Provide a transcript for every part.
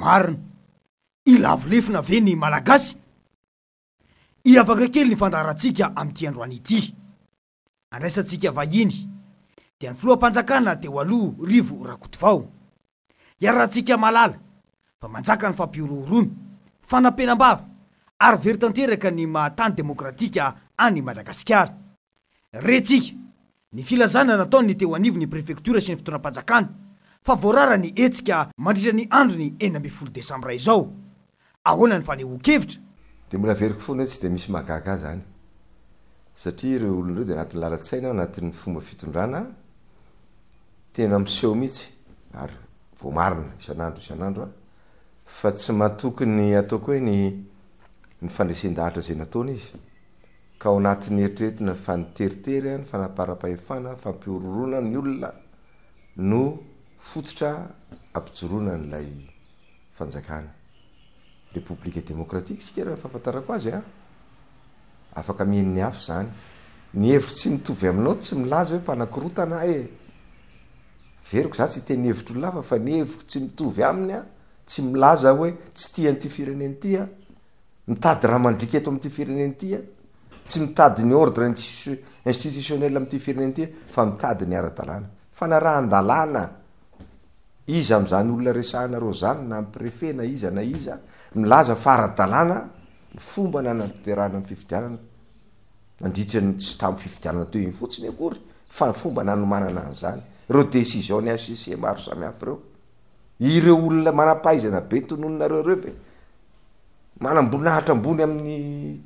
marina? Hilavo lefona ve ny Malagasy? Hiavaka kely ny fandaharantsika amin'ity androany ity. Andraisantsika vahiny dia ny filoham-panjakana teo aloha Rivo Rakotovao. Iarahantsika mahalala fa manjaka ny fampihorohoroana, fanampenam-bava ary very tanteraka ny maha tany demokratika an'i Madagasikara. Rentsika ny filazana nataon'ny teo anivon'ny prefektiora sy ny fitondram-panjakana fa voarara ny hetsika mandritra ny andron'ny 16 desambra izao. Ahoana ny fanehoan-kevitra? Dia mbola averiko foana hoe tsy dia misy mahagaga ahy izany. Satria ireo olona ireo dia anatin'ny lalan-tsaina, anatin'ny fomba fitondrana tena miseho mihitsy ary voamarina isan'andro isan'andro fa tsy matoky ny ataoko hoe ny ny fandresen-dahatra izay nataony izy. Ka ao anatin'ny eritreretina fa ny teritery, ny fanaparam-pahefana, fampihorohoroana ny olona no fototra ampijoroana an'ilay fanjakana. Repoblika demokratika isika raha ny fahafantarako azy an! Afaka mino ny hafa izany. Ny hevitro tsy mitovy aminao tsy milaza hoe mpanakorotana aho e! Averiko za tsy hiteny hevitr'olona hafa fa ny heviko tsy mitovy aminy an, tsy milaza hoe tsy tia an'ity firenena ity aho, mitady raha mandriaka eto amin'ity firenena ity aho, tsy mitady ny ordre institutionnel amin'ity firenena ity aho fa mitady ny ara-dalàna. Fanarahan-dalàna. Iza amin'izany olona resahanareo izany na ny préfet na iza na iza milaza fa ara-dalàna ny fomba nanatanterahana ny fifidianana nandritra ny tsy tamin'ny fifidianana teo iny fotsiny akory fa ny fomba nanomanana an'izany, ireo décision ny HCC maro samihafa ireo. Ireo olona manam-pahaizana be tononinareo ireo ve? Manam-boninahitra ambony amin'ny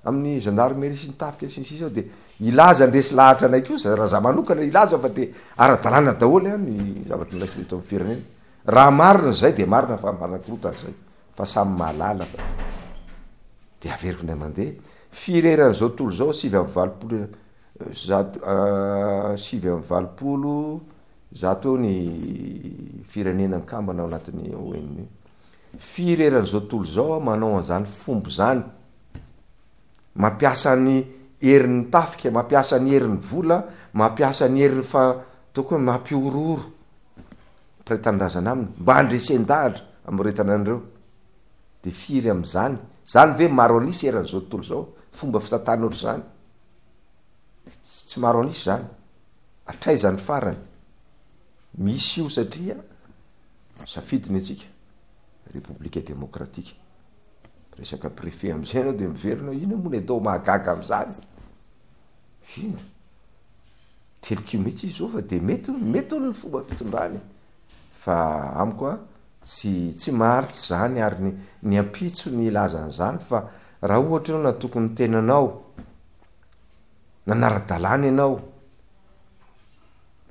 amin'ny gendarmerie sy ny tafika sy ny sisa ao dia hilaza handresy lahatra anay kosa, raha za manokana hilaza fa dia ara-dalàna daholo an ny zavatra niraisina eto amin'ny firenena. Raha marina izay dia marina fa manakorotana izay fa samy mahalala fa dia averiko indray mandeha, firy eran'izao tontolo izao 189 189 eo ny firenena mikambana ao anatin'ny ONU. Firy eran'izao tontolo izao manao an'izany fomba izany? Mampiasa ny herin'ny tafika, mampiasa ny herin'ny vola, mampiasa ny herin'ny fa ataoko hoe mampihorohoro mpiray tanindrazana aminy mba handresen-dahatra hamoretana an'ireo. Dia firy amin'izany? Izany ve maro an'isa eran'izao tontolo izao? Fomba fitantanana ohatr'izany? Tsy maro an'isa izany. Hatraiza ny farany? Misy io satria safidy ny antsika, Repoblika demokratika. Resaka préfet amizay anao de miverina hoe inona moa ny atao mahagaga amizany? Inona? Telikio mihitsy izy zao fa de mety hono, mety hono ny fomba fitondrany e. Fa amiko a, tsy tsy maharitra izany ary ny ny ampitso ny hilaza an'izany fa raha ohatra ianao natoky ny tenanao, nanara-dalàna ianao,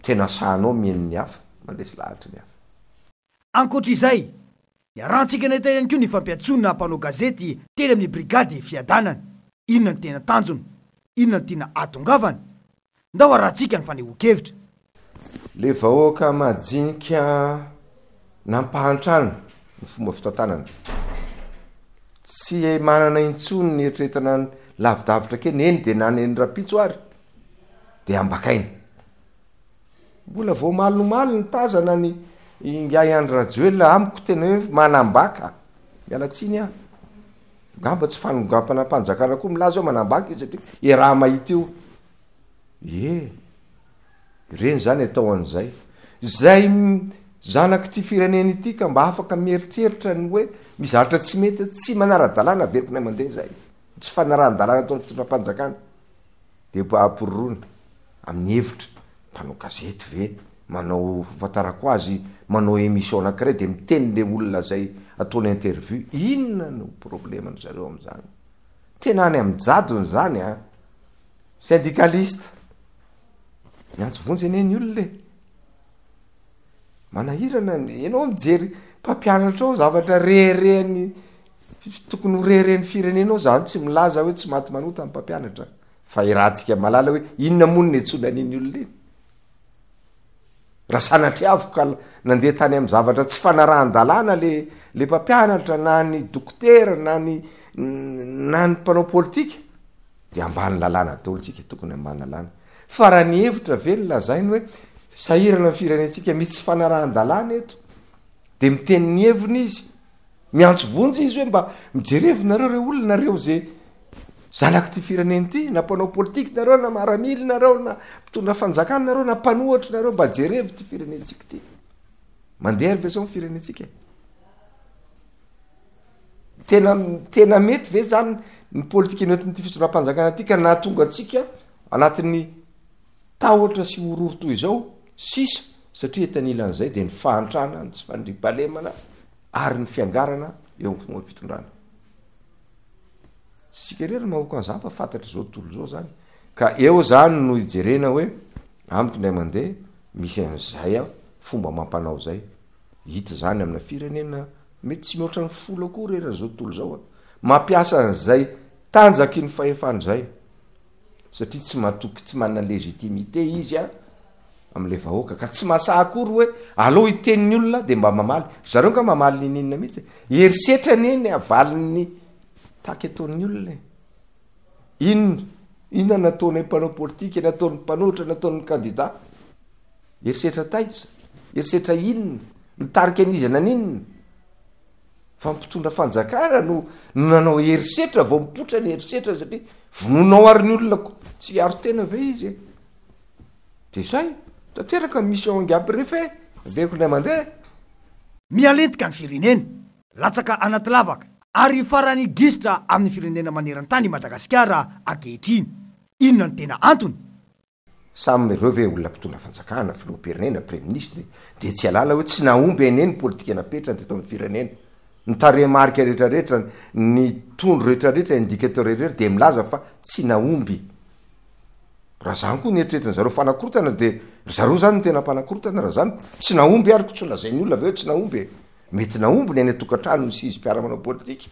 tena sahanao mihaino ny hafa, mandresy lahatra ny hafa. Ankoatra izay, niarahantsika nahita ihany koa ny fampiantsoana mpanao gazety teny amin'ny brigady Fiadanana. Inona no tena tanjona? Inona no tiana hahatongavana? Ndao harahantsika ny fanehoan-kevitra. Le vahoaka majinika nampahantrana ny fomba fitantanana. Tsy manana intsony ny eritreretana ny lavidavitra kely, eny dia na ny rahampitso ary dia ambakaina. Mbola vao omaly omaly nitazana ny ingahy Andry Rajoelina amiko tena hoe manambaka, miala tsiny aho, angamba tsy fanongampanam-panjakana koa milaza hoe manambaka izy satria iaraha-mahita io, ie, ireny zany atao an'izay, zay zanak'ity firenena ity ka mba afaka mieritreritra ny hoe misy zavatra tsy mety, tsy manara-dalàna averiko indray mandeha zay, tsy fanarahan-dalàna ataon'ny fitondram-panjakana de mba ampiroroana. Amin'ny hevitra, mpanao gazety ve manao fahafantarako azy manao émission anakiray de miteny le olona zay ataony interview, inona no probleman-dry zareo am'zany? Tena any amin'ny jadona zany an! Syndicaliste, miantso vonjy anie ny olona e! Manahirana ny, ianao mijery mpampianatra ao zavatra reharehan'ny, tokony ho reharehan'ny firenena ao, zany tsy milaza hoe tsy maty manota ny mpampianatra. Fa iarahantsika mahalala hoe inona moa no niantsoana an'iny olona iny. Raha sanatriavo ka nandeha tany amin'ny zavatra tsy fanarahan-dalàna le le mpampianatra na ny dokotera na ny na ny mpanao politika de ambany lalàna daholo tsika, tokony ambany lalàna. Fa raha ny hevitra ve no lazainy hoe sahirana ny firenentsika misy tsy fanarahan-dalàna eto de miteny ny heviny izy. Miantso vonjy izy hoe mba mijerevo nareo re olona nareo ze zanak'ity firenena ity, na mpanao politika nareo, na maramila nareo, na mpitondra fanjakana nareo, na mpanohatra nareo, mba jerevo ity firenentsika ity. Mandeha ary ve zao ny firenentsika e? Tena, tena mety ve zany ny politika nentin'ity fitondram-panjakana ity ka nahatonga antsika anatin'ny tahotra sy horohoro toy izao sisa satria eto anilan'izay dia ny fahantrana, ny tsy fandriampahalemana ary ny fiangarana eo amin'ny fomba fitondrana. Tsy tsika irery no mahoaka an'izany fa fantatr'izao tontolo izao zany. Ka eo zany no ijerena hoe amiko indray mandeha misy an'izay fomba amam-panao zay. Hita izany amina firenena mety tsy mihoatra ny folo akory eran'izao tontolo izao a. Mampiasa an'izay tanjaky ny fahefana izay satria tsy matoky, tsy manana légitimité izy a am'le vahoaka ka tsy mahasahy akory hoe aleo hiteny ny olona de mba mamaly. Ry zareo nga mamaly ninininona mihitsy e. Herisetra anie ny avalin'ny taky ataon'ny olona e. Inona? Inona nataonay mpanao politika, nataon'ny mpanohitra, nataon'ny kandida? Herisetra taiza? Herisetra inona? Nitarika an'iza naninona? Fa mpitondra fanjakana no no nanao herisetra vao mipoitra ny herisetra satria vonoinao ary ny olona ko tsy hiaro tena ve izy e? De zay, tanteraka ny mission ingahy préfet, averiko indray mandeha. Mihalentika ny firenena, latsaka anaty lavaka ary farany gisitra amin'ny firenena maneran-tany i Madagasikara ankehitriny. Inona no tena antony? Samy ireo ve olona mpitondra fanjakana, filoham-pirenena, praiminisitra dia tsy halala hoe tsy nahomby anie ny politika napetrany teto amin'ny firenena. Ny tarehimarika rehetrarehetra, ny tondro rehetrarehetra, indicateur rehetrarehetra dia milaza fa tsy nahomby. Raha zany koa ny eritreretin-dry zareo fanakorotana dia ry zareo zany no tena mpanakorotana raha zany. Tsy nahomby ary ko tsy holazain'ny olona ve hoe tsy nahomby e? Mety nahomby ny any an-tokantrano misy izy mpiara-manao politika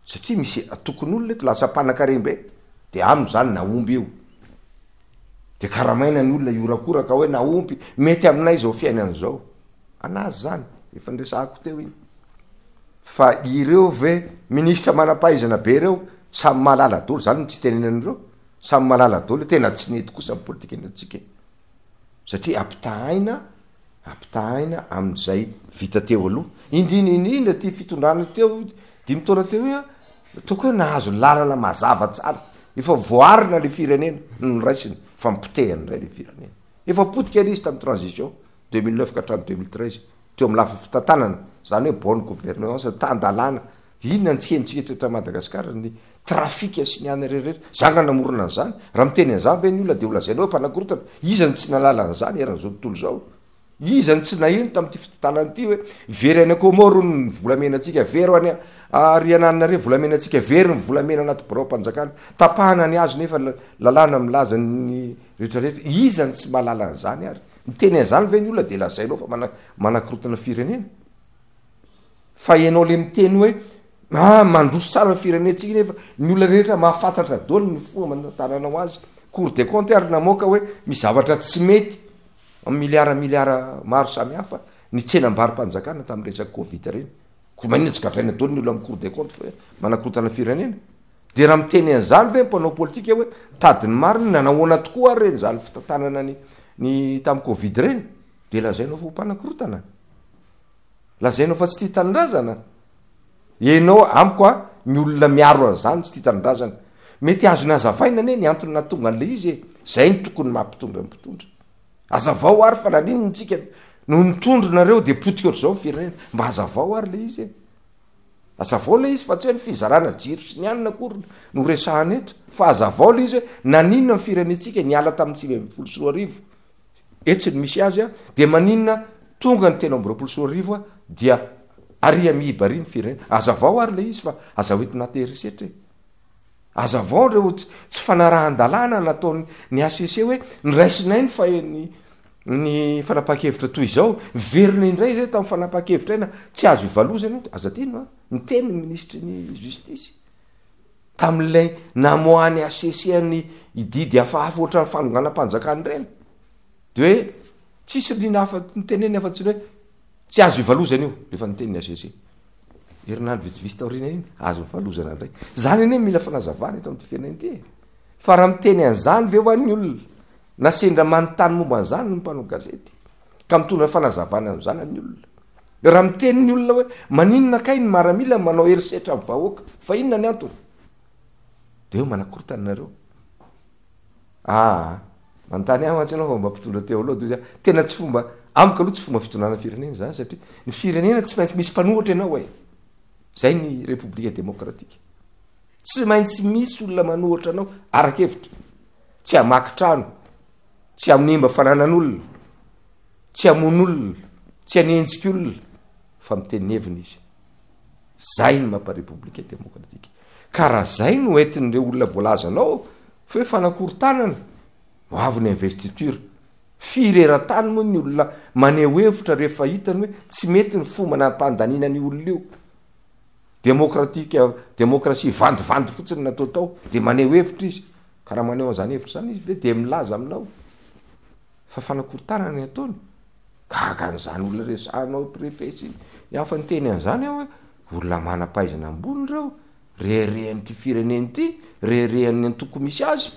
satria misy antokon'olona eto lasa mpanankarem-be dia aminy zany nahomby io. De karamaina ny olona hiorakoraka hoe nahomby, mety aminay izao fiainana izao. Anazy zany, efa niresahako teo iny. Fa ireo ve minisitra manam-pahaizana be ireo, samy mahalala daholo, zany no tsy itenenana ireo, samy mahalala daholo hoe tena tsy nety kosa ny politika eto amintsika e. Satria ampitahaina, ampitahaina amin'izay vita teo aloha. Indrindra indrindra ty fitondrana teo, dimy taona teo io an, Ataoko hoe nahazo lalana mazava tsara, efa voarina le firenena no noraisiny fa nipotehany indray le firenena. Efa potika le izy tamin'ny transition 2009 ka hatramin'ny 2013, teo amin'ny lafiny fitantanana, zany hoe bonne gouvernance, tan-dalàna, inona ny tsy henontsika teto Madagasikara, ny trafic sy ny any rehetrarehetra, za nga namorona an'izany? Raha miteny an'izany ve ny olona de ho lazaina hoe mpanakorontana? Iza no tsy nahalala an'izany eran'izao tontolo izao? Iza no tsy naheno tamin'ity fitantanana ity hoe very any Comores hono ny volamenantsika, very any Ariananina volamenantsika, very ny volamena anaty biraom-panjakana, tapahana ny hazo nefa lalàna milaza ny rehetrarehetra. Iza no tsy mahalala an'izany ary? Miteny an'izany ve ny olona dia lazainao fa manakorotana firenena? Fa ianao le miteny hoe ah mandroso tsara ny firenentsika nefa ny olona rehetra mahafantatra daholo ny fomba mantantananao azy. Cour des comptes ary namoaka hoe misy zavatra tsy mety. Amin'ny miliara miliara maro samihafa ny tsenam-barom-panjakana tamin'ny resaka covid ireny. Koa maninona tsy gadraina daholo ny olona amin'ny cour des comptes fa hoe manakorontana firenena? Dia raha miteny an'izany ve ny mpanao politika hoe mitady ny marina, nanahoana tokoa ary ireny izany fitantanana ny ny tamin'ny covid ireny? Dia lazainao fa ho mpanakorontana? Lazainao fa tsy tia tanindrazana? Ianao, amiko a, ny olona miaro an'izany tsy tia tanindrazana. Mety azony hazavaina anie ny antony nahatonga an'ilay izy e. Zay no tokony maha mpitondra ny mpitondra. Hazavao ary fa naninona tsika no nitondro nareo de potika ohatr'izao ny firenena. Mba hazavao ary le izy e. Hazavao le izy fa tsy hoe ny fizarana jiro sy ny anona akory no resahana eto. Fa hazavao le izy hoe naninona ny firenentsika niala tamin'ny 2019. Etsy ny misy azy a, dia maninona tonga ny 2023 a, dia ary miiba ary ny firenena. Azavao ary le izy fa aza hoentina aty herisetra e. Azavao ireo tsy fanarahan-dalàna nataon'ny ny HCC hoe niraisinay ny fa ny ny fanapahan-kevitra toy izao, miverina indray izay tamin'ny fanapahan-kevitra aina tsy azo ivalozana io, aza adino a, niteny ny minisitry ny justice. Tamin'ilay namoahan'ny HCC an'ny didy hafahafa ohatran'ny fanonganam-panjakana ireny, de hoe tsisy rina afa niteneniny afa-tsy ny hoe tsy azo ivalozana io, rehefa niteny ny HCC. Herinandro vitsivitsy taoriana iny, azo nivalozana indray. Zany anie mila fanazavana eto amin'ity firenena ity e. Fa raha miteny an'izany ve ho an'ny olona, na sendra manontany momba an'izany ny mpanao gazety, ka mitondra fanazavana an'izany ny olona. Raha miteny ny olona hoe maninona kay ny maramila manao herisetra amin'ny vahoaka, fa inona ny antony? De hoe manakorontana nareo. Aa, manontany ahy mantsy ianao fa mba mpitondra teo aloha de hoy aho, tena tsy fomba, amiko aloha tsy fomba fitondrana firenena izany satria ny firenena tsy maintsy misy mpanohitra ianao e. Zay ny repoblika demokratika. Tsy maintsy misy olona manohitra anao ara-kevitra. Tsy hamaky trano, tsy hanimba fananan'olona, tsy hamono olona, tsy hanenjika olona, fa miteny ny heviny izy. Zay ny mampa-repoblika demokratika. Ka raha zay no entin'ireo olona voalazanao fa hoe fanakorontanana, ho avy ny investiture. Firy eran-tany moa ny olona maneho hevitra rehefa hitany hoe tsy mety ny fomba nampandaniana an'io olona io. Demokratika, demokrasia vandivandy fotsiny natao tao, de maneho hevitra izy. Ka raha maneho an'izany hevitra izany izy ve de milaza aminao fa fanakorontanana ny ataony? Gaga an'izany olona resahanao préfet sy ny hafa niteny an'izany aho hoe olona manam-pahaizana ambony ireo, reharehan'ity firenena ity, reharehan'ny antoko misy azy.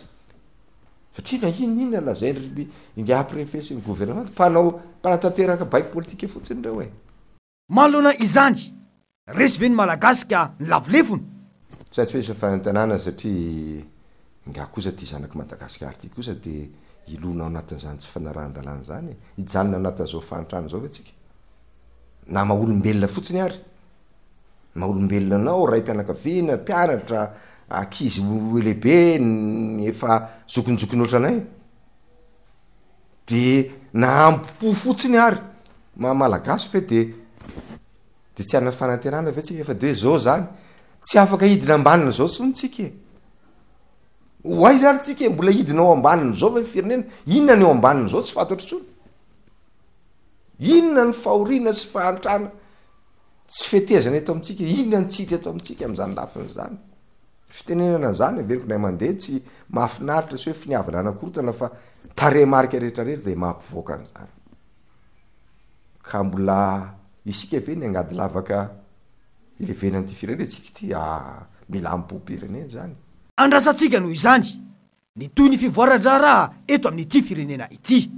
Satria na inona inona lazain-dry ingahy préfet sy ny gouvernement, mpanao, mpanatanteraka baiko politika fotsiny ireo e. Manoloana izany, resy ve ny Malagasy ka nilavo lefona? Tsy haiko hoe fanantenana satria nga kosa ity zanak'i Madagasikara ity kosa dia hilona ao anatin'izany tsy fanarahan-dalàna izany e! Hijanona anatin'izao fahantrana izao ve tsika? Na maha olombelona fotsiny ary, maha olombelona anao, raim-pianakaviana, mpianatra, ankizy lehibe, ny efa zokinjokiny ohatranay. De na ambo-po fotsiny ary maha malagasy ve de de tsy hanana fanantenana ve tsika fa de zao zany tsy afaka hidina ambanin'izao tsony tsika e! Ho aiza ary tsika e? Mbola hidina ao ambanin'izao ve ny firenena? Inona ny eo ambanin'izao tsy fantatro tsony? Inona ny fahoriana sy fahantrana tsy fetezana eto amintsika? Inona ny tsy hita eto amintsika amin'izany lafiny izany? Fitenenana an'izany averiko indray mandeha tsy mahafinaritra sy hoe finiavana hanakorontana fa tarehimarika rehetra rehetra dia mampivoaka an'izany. Ka mbola isika ve ny angady lavaka hilevenan'ity firenentsika ity? Ah, mila amim-pom-pirenena izany. Andrasantsika noho izany ny tohin'ny fivoaran-draharaha eto amin'ity firenena ity.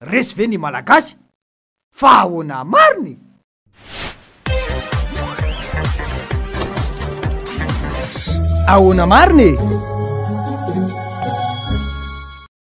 Resy ve ny Malagasy? Fa ahoana marina e? Ahoana marina e?